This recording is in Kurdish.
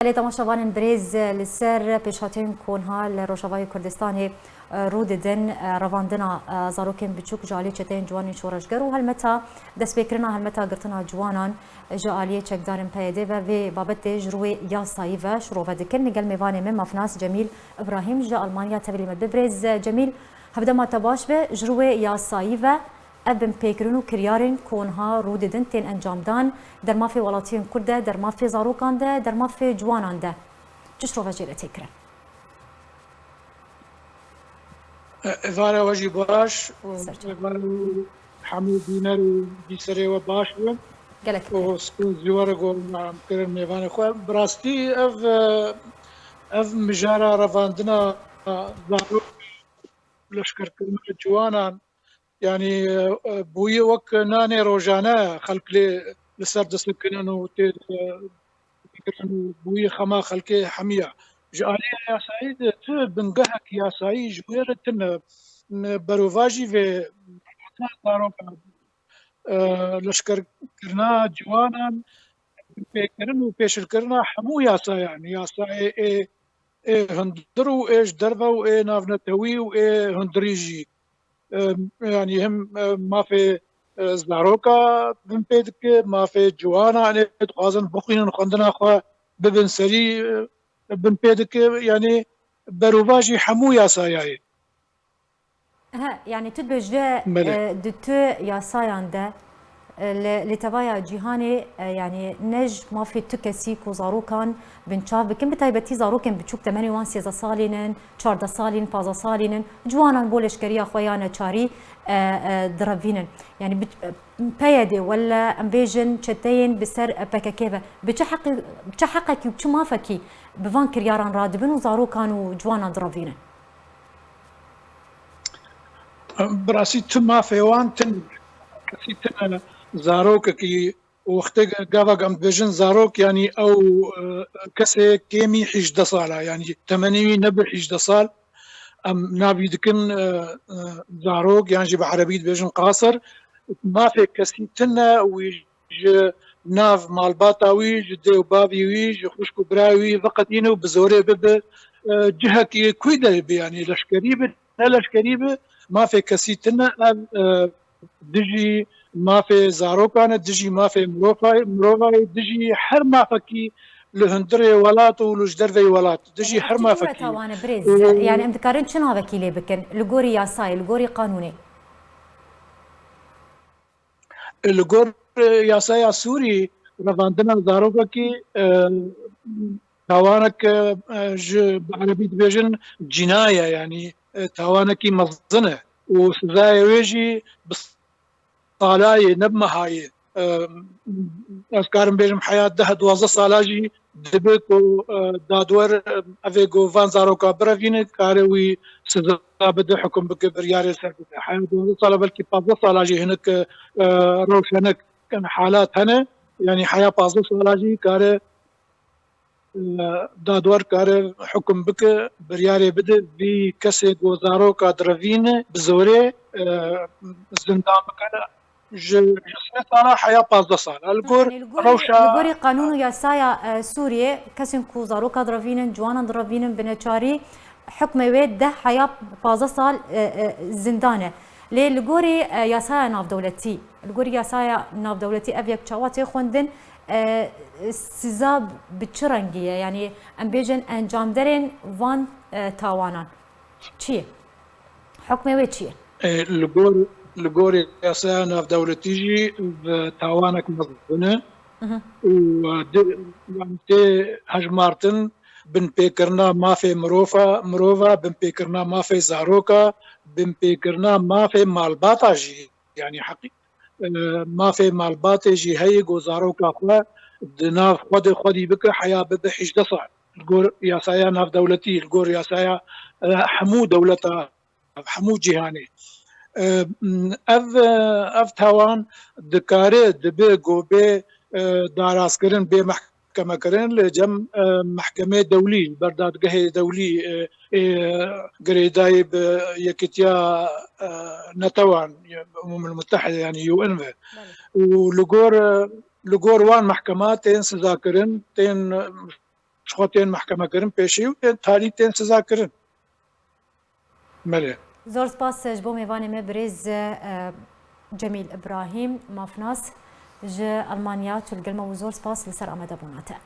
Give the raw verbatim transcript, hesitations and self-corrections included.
Belê, temaşevanên birêz, li ser pêşhatiyên ku niha li Rojavayê Kurdistanê, e, rû didin, e, revandina, e, zarokên biçûk ji alî çeteyên ciwanên şoreşger û helmeta destpêkirina helmeta girtina ciwanan ji aliyê çekdarên P Y D ve vê babetê ji rûyê yasayî ve şirove dikin. Li gel mêvanê me mafnas Cemîl Îbrahîm ji Almanya tevlî me. Bi birêz, e, Cemîl, hevdema te baş be, ji rûyê yasayî ve ev binpêkirin û kiryarên ku niha rû didin tên encamdan, der mafê welatiyên Kurd de, der mafê zarokan de, der mafê ciwanan de çi şirove jê re tê kirin? Êvara we jî baş û Ser çav. êvara hemû bîner û bîserê we baş bin. Gelek û spas ji we re ku em kirin mêvanê xwe. Bi rastî ev, ev mijara revandina zarok, leşkerkirina ciwanan, yanî, e, bûye wek nanê rojane xelk lê li ser disekinin û tê, e, kirin û bûye xema xelkê hemiya. Ji aliyê yasayî de tu bingehek yasayî ji wê re tune. Berovajî vê zarokan, e, leşkerkirina ciwanan, pêkirin û pêşilkirina hemû yasayan, yasayê ê, ê hundir û ê ji derve û ê navnetewî û ê hundirî jî. E, yanî him, e, mafê, e, zaroka bin pê dike, mafê ciwanan ê dixwazin bixwînin xwendina xwe bibin serî, e, bin pê dike, yanî berovajî hemû yasayayê. He, yanî tu dibêje, Belê. e, di tu yasayan de, e, li, li tevaya cîhanê, e, yanî ne ji mafê tu kesî ku zarokan binçav bikin, bi taybetî zarokên biçûk temenê wan sêzdeh salîn in, çardeh salîn, pazdeh salîn in, ciwanan bo leşkeriya xwe ya neçarî, e, e, direvînin. Yanî bi, e, P Y D wele em bêjin çeteyên bi ser P K K ve. Bi çi heqî, bi çi heqekî û çi mafekî bi van kiryaran radibin û zarokan û ciwanan direvînin? Bi rastî tu mafê wan tune, kesî tune zarokekî û wextê gava em dibêjin zarok, yanî ew, e, kesê kêmî hîjdeh sal e, yanî temenê wî nebe hîjdeh sal. Em navî dikin, e, e, zarok, yan jî bi erebî dibêjin qasir. Mafê kesî tune, wî ji nav malbata wî, ji dê û bavî wî, ji xwişk û birayê wî veqetîne û bi zorê bibe, e, cihekî kû de be, yanî leşkerî be, ne leşkerî be, mafê kesî tune. Ev, e, dijî mafê zarokan e, dijî mafê mirofa-, mirovayê, dijî her mafekî li hundirê welat û li ji derveyî welat, dijî Yanî her ev çi cure mafekî. Tawan e, birêz? Û Yanî em dikarin çi navekî lê bikin? Li gorî yasayê, li gorî qanûnê? Li gor, e, yasaya Sûrî, revandina zarokekî, e, tawanek, e, ji bi erebî dibêjin cînaye, yanî, e, tawanekî mezin e û sizayê wê jî bi salayê, ne bi mehayê. E, ez karim bêjim heya deh duwazdeh sala jî dibe ku, e, dadwer, e, evê ku van zaroka birevîne, kare wî siza bide, hukum bike, biryarê ser bide. Heya duwazdeh sala, belkî pazdeh sala jî hinek, e, rewşenek, yani halat hene. Yani heya pazdeh sala jî kare, e, dadwer kare hukum bike, biryarê bide, vî kesê ku zaroka direvîne bi zorê, e, zindan bike. Ji, ji sê sala heya pazdeh sal. Li gor Yanî li gorî, rewşa li gorî qanûn û yasaya, e, Sûriyê, kesên ku zaroka direvînin, ciwanan direvînin bi neçarî, hukmê wê deh heya pazdeh sal, e, e, zindan e. Lê li gorî, e, yasaya navdewletî, li gorî yasaya navdewletî ev yek çawa tê xwendin, e, siza bi çi rengî ye? Yanî em bêjin encamderên van, e, tawanan çi ye? Hukmê wê çi ye? E, li gor, li gorî yasaya navdewletî jî bi tawanek mezin e Mhm. û, e, di, yani tê hejmartin binpêkirina mafê mirofa, mirova, binpêkirina mafê zaroka, binpêkirina mafê malbata jî, yani heqî-, e, mafê malbatê jî heye ku zaroka xwe di nav xwe de xwedî bike heya bibe hîjdeh sal. Li gor yasaya navdewletî, li gor yasaya, e, hemû dewleta, hemû cîhanê. E, ev, ev tawan dikare dibe ku bê, e, darazkirin, bê mehkemekirin li cem, e, mehkemê dewlî, ber dadgehê dewlî, e, ê girêdayî bi Yekîtiya, e, Netewan, Umemul Mutehide, yani U N ve. Belê. Û li gor, li gor wan mehkema tên sizakirin, tên Jixwe tên mehkemekirin pêşî û tên talî tên sizakirin. Belê. Zor spas ji bo mêvanê me birêz e, Cemîl Îbrahîm, mafnas ji Almanya tu li gel me û zor spas li ser amadebûna te.